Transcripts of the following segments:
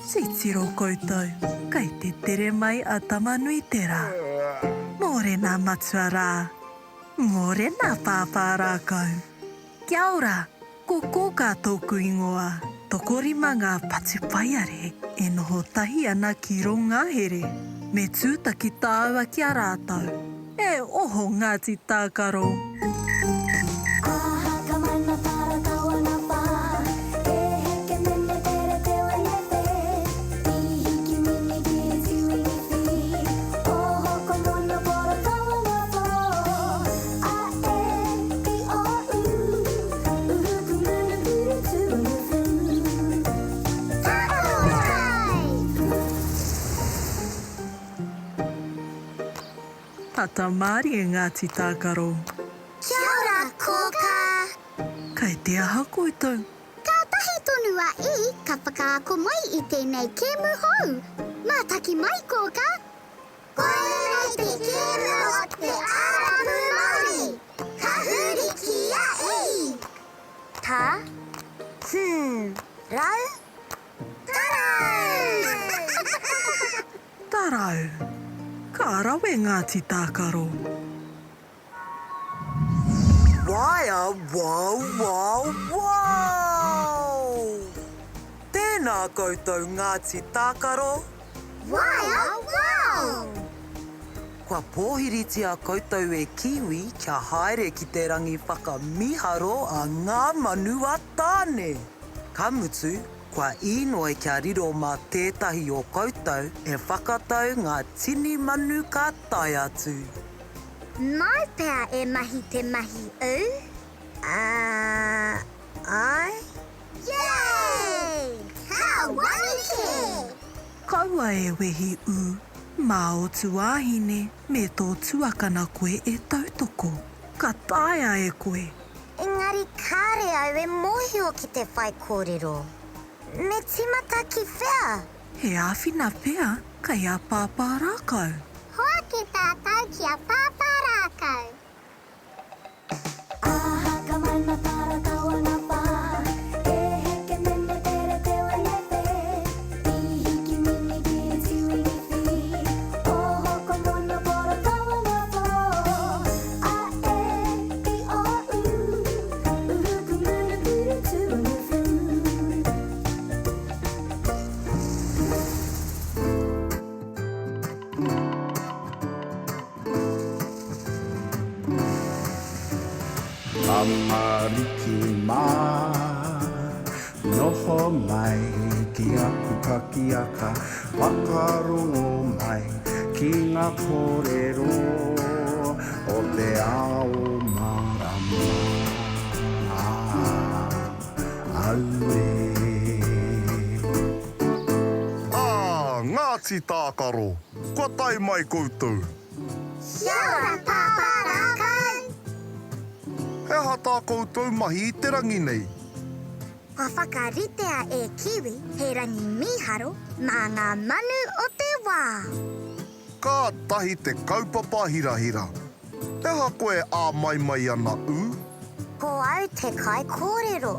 Titiro koutou, kei te tere mai a Tamanuiterā. Mōrena matua rā, mōrena pāpā rākau. Kia ora, ko Kōkā tōku ingoa. Tokorima ngā patupaiarehe e noho tahi ana ki rō ngahere. Me tūtaki tāua ki a rātou. E oho Ngāti Tākaro! Tata mārie Ngāti Tākaro. Kia ora kōkā. Kei te aha koutou? Kātahi tonu a E ka whakaako mai i tēnei kēmu hou. Mātaki mai kōkā. Koinei te kēmu o te Ara Pū Māori. Ka huri ki a E. Ta, hmm, rau, tarau! Tarau. Ka rawe Ngāti Tākaro. Waea wow wow wow! Tēnā koutou Ngāti Tākaro! Waea wow! Kua pōhiritia koutou e Kiwi kia haere ki te rangi whakamiharo a Ngā Manu a Tāne! Ka mutu, Kua īnoi kia riro mā tētahi o koutou e whakatau ngā tini manu ka tae atu. Māu pea e mahi te mahi ū? Ā, āe. Yay! Ka waru kē! Kaua e wehi ū, mā ō tuāhine me tō tuakana koe e tautoko. Ka taea e koe! Engari kāre au e mōhio ki te whaikōrero. Me tīmata ki whea? He āwhina pea kei a Pāpā Rākau. Hoake tātou ki a Pāpā Rākau. Tamariki mā, noho mai ki aku pakiaka, whakarongo mai ki ngā kōrero o te ao mārama. Auē. Ā, Ngāti Tākaro, kua tae mai koutou. Kia ora Pāpā Rākau! He aha tā koutou mahi i te rangi nei? Kua whakaritea e Kiwi he rangi mīharo mā ngā manu o te wā. Kātahi te kaupapa hirahira. He aha koe e āmaimai ana ū? Ko au te kaikōrero.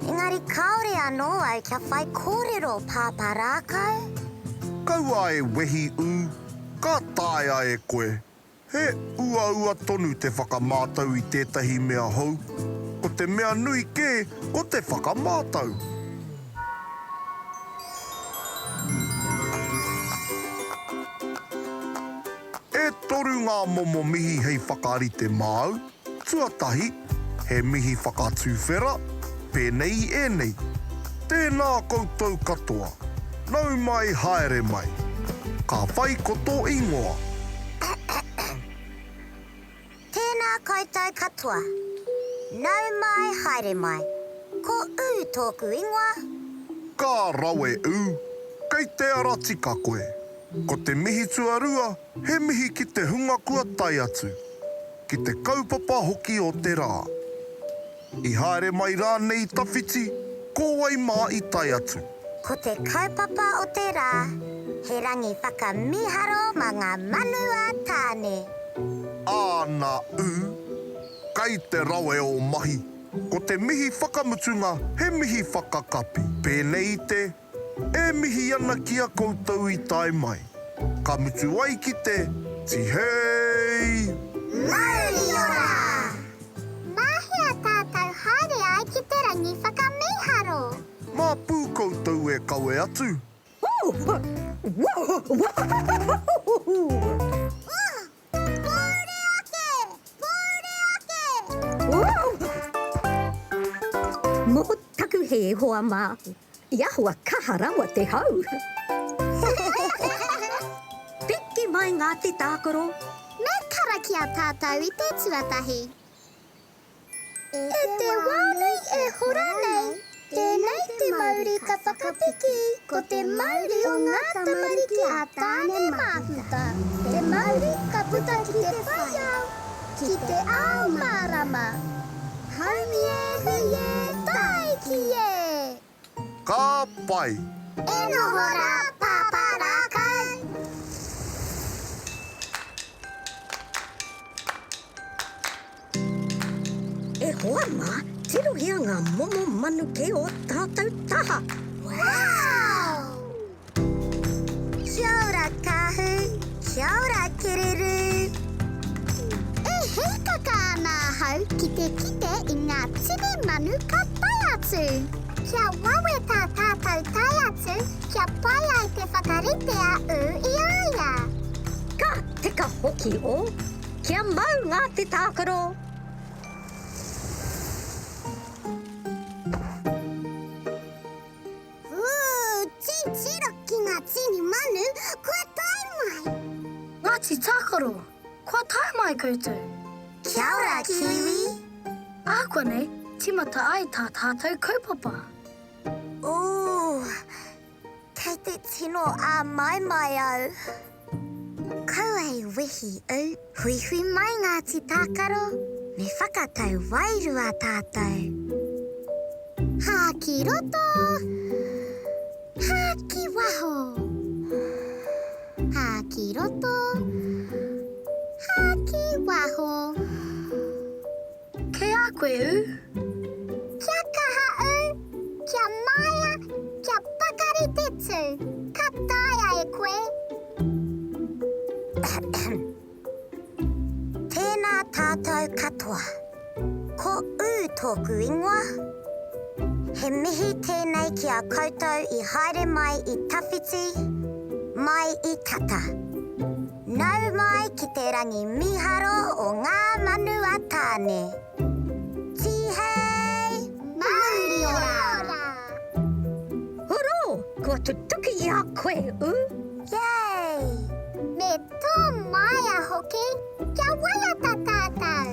Engari kāore anō au kia whaikōrero Pāpā Rākau. Kaua e wehi ū, ka taea e koe. He uaua tonu te whakamātau i tētahi mea hou. Ko te mea nui kē ko te whakamātau. E toru ngā momo mihi hei whakarite māu. Tuatahi, he mihi whakatuwhera, pēnei i ēnei, Tēnā koutou katoa. Nau mai haere mai. Ka whai ko tō ingoa. Tēnā koutou katoa. Nau mai haere mai. Ko Ū tōku ingoa. Ka rawe Ū. Kei te ara tika koe. Ko te mihi tuarua, he mihi ki te hunga kua tae atu. Ki te kaupapa hoki o te rā. I haere mai rānei i tawhiti, ko wai mā i tae atu? Ko te kaupapa o te rā, he rangi whakamīharo mā ngā manu a Tāne. Āna ū, kei te rawe ō mahi. Ko te mihi whakamutunga he mihi whakakapi, pēnei i te. E mihi ana ki a koutou i tae mai. Ka mutu ai ki te, Tihei! Mauri ora! Mā hea tātou haere ai ki te rangi whakamīharo? Mā pū koutou e kawe atu. Pōuri ake! Pōuri ake! Mō taku hē, hoa mā, i ahua kaha rawa te hau. Piki mai ngā te tākaro. Me karakia tātou i te tuatahi. E te wā nei e hora nei, tēnei te mauri ka whakapiki, ko te mauri o ngā tamariki a Tāne Māhuta, te mauri ka puta ki te whai ao, ki te ao mārama. Haumi e, hui e, tāiki e! Ka pai! E noho rā, Pāpā Rākau! E hoa mā, tirohia ngā momo manu kei ō tātou taha! Wow! Kia ora Kahu, kia ora Kererū! E hīkaka ana ahau ki te kite i ngā tini manu ka tae atu. Kia wawe tā tātou tae atu kia pai ai te whakarite a Ū i a ia. Ka tika hoki o Kia mau ngā te tākaro! Ū, titiro ki ngā tini manu kua tae mai! Ngāti Tākaro, kua tae mai koutou! Kia ora, Kiwi! Ākuanei, tīmata ai tā tātou kaupapa. Ū, Kei te tino āmaimai au. Kaua e wehi ū, huihui mai Ngāti Tākaro, me whakatau wairua tātou. Hā ki roto, hā ki waho. Hā ki roto, hā ki waho. Kei a koe ū? Kia kaha ū, kia māia, kia pakari te tū, ka taea e koe. Tēnā tātou katoa. Ko Ū tōku ingoa. He mihi tēnei ki a koutou i haere mai i tawhiti, mai i tata. Nau mai ki te rangi miharo o ngā manu a Tāne. Tīhei! Mauri ora! Horo! Kua tutuki i a koe, ū? Yay! Me tō māia hoki, kia waiata tātou!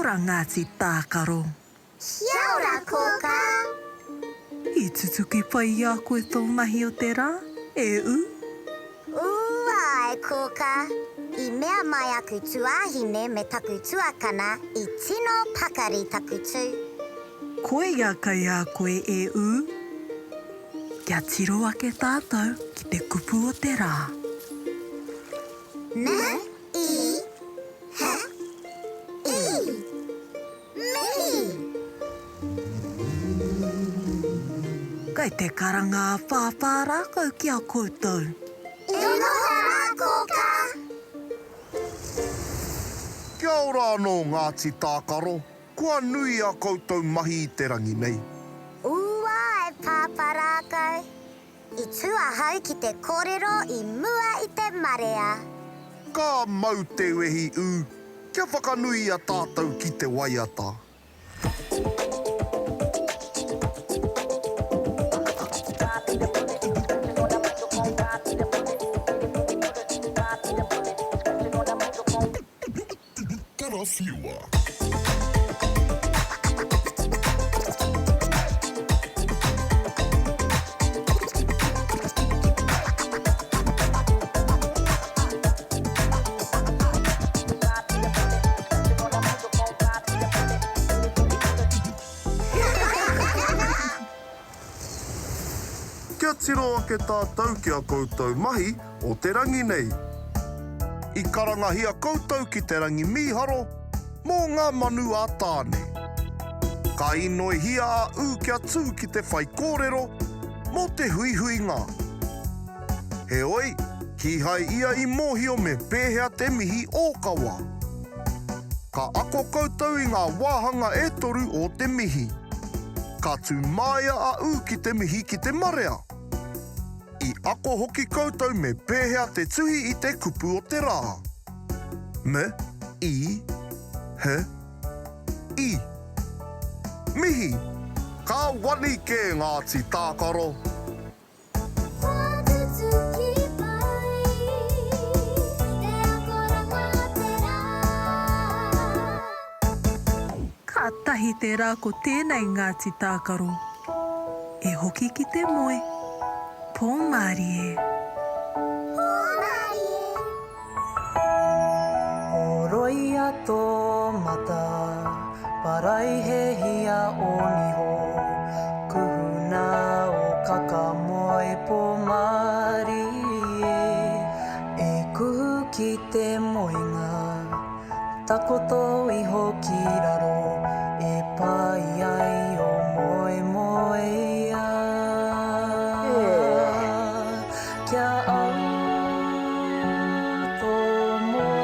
ora Ngāti Tākaro. Kia ora Kōkā. I tutuki pai i a koe tō mahi o te rā, e Ū? Ū āe Kōkā. I mea mai aku tuāhine me taku tuakana i tino pakari taku tū. Koia kei a koe e Ū. Kia tiro ake tātou ki te kupu o te rā. M, I, H, I. Mihi! Kei te karanga a Whāwhā rākau ki a koutou. E noho rā Kōkā! Kia ora anō Ngāti Tākaro, kua nui a koutou mahi i te rangi nei. Ua e Pāpā Rākau, i tū ahau ki te kōrero i mua i te marea. Ka mau te wehi ū, kia whakanuia tātou ki te waiata. Karawhiua. Kia tiro ake tātou ki a koutou mahi o te rangi nei. I karangahia koutou ki te rangi mīharo mō ngā manu a Tāne. Ka inoihia a Ū kia tū ki te whaikōrero mō te huihuinga. Heoi, kīhai ia i mōhio me pēhea te mihi ōkawa. Ka ako koutou i ngā wāhanga e toru o te mihi. Ka tū māia a Ū ki te mihi ki te marea. I ako hoki koutou me pēhea te tuhi i te kupu o te rā. M, I, H, I. Mihi! Ka wani kē Ngāti Tākaro! Kua tutuki pai te akoranga o te rā. Kātahi te rā ko tēnei Ngāti Tākaro. E hoki ki te moe. Pō mārie. Pō mārie. Horoia tō mata, paraihehia ō niho, kuhuna ō kakamoe pō mārie, e kuhu ki te moenga. Takoto iho ki raro e pai ai o moemoeā. Kia au tō moe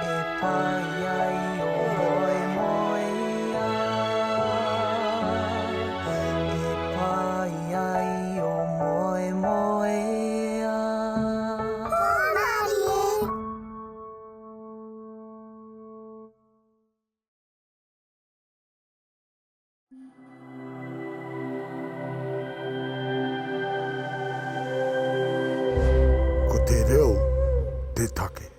e pai ai o moemoeā. E pai ai o moemoeā. Ko te reo te take.